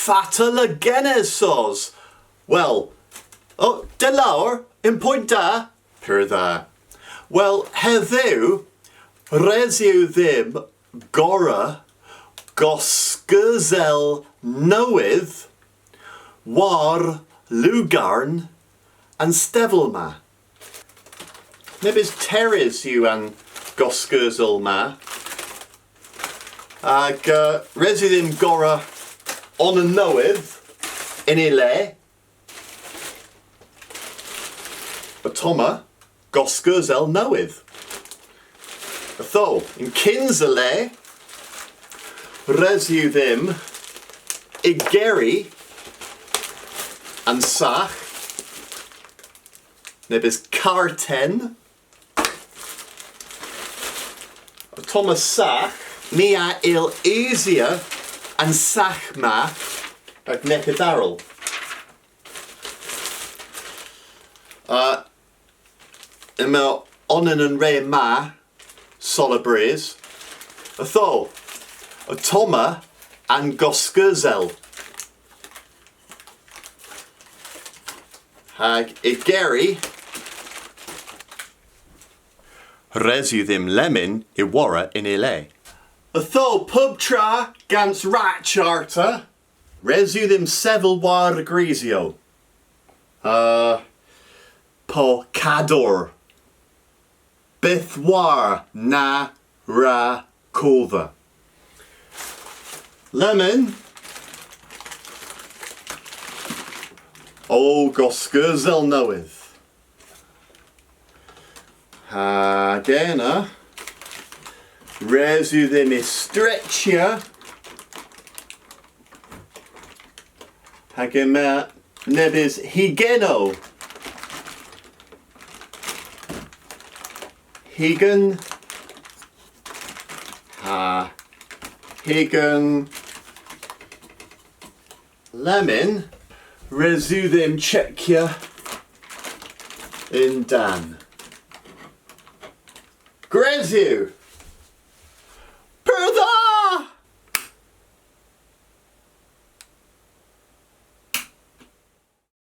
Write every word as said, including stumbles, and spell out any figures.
Fatla genes sos? Wel, o, da lowr, yn poynt da. Pur dha. Wel, hedhyw, res yw dhymm gorra goskeusel nowydh war lugarn an stevel ma. Nebes terrys yw an goskeusel ma. Hag, uh, res yw dhymm gorra onan nowydh yn y le. Ottomma, goskeusel nowydh. Ytho, yn kynsa le, res yw dhymm igeri an sagh, nebes karten. Ottomma sagh, my a yll usya an sagh ma rag neppyth arall. Uh, yma onan an re ma, seulabrys. Ytho, ottomma an goskeusel. Hag igeri, res yw dhymm lemmyn y worra yn y le. Ytho pub tra gans rach arta. Res yw dhymm sevel war grisyow. Uh, po kador. Bydh war na wra kodha. Lemmyn o goskeusel nowydh. Hag ena, res yw dhymm y strechya. Hag yma nebes higennow. Higen. Ha. Higen. Lemmyn, res yw dhymm checkya yn-dann. Gwrys yw!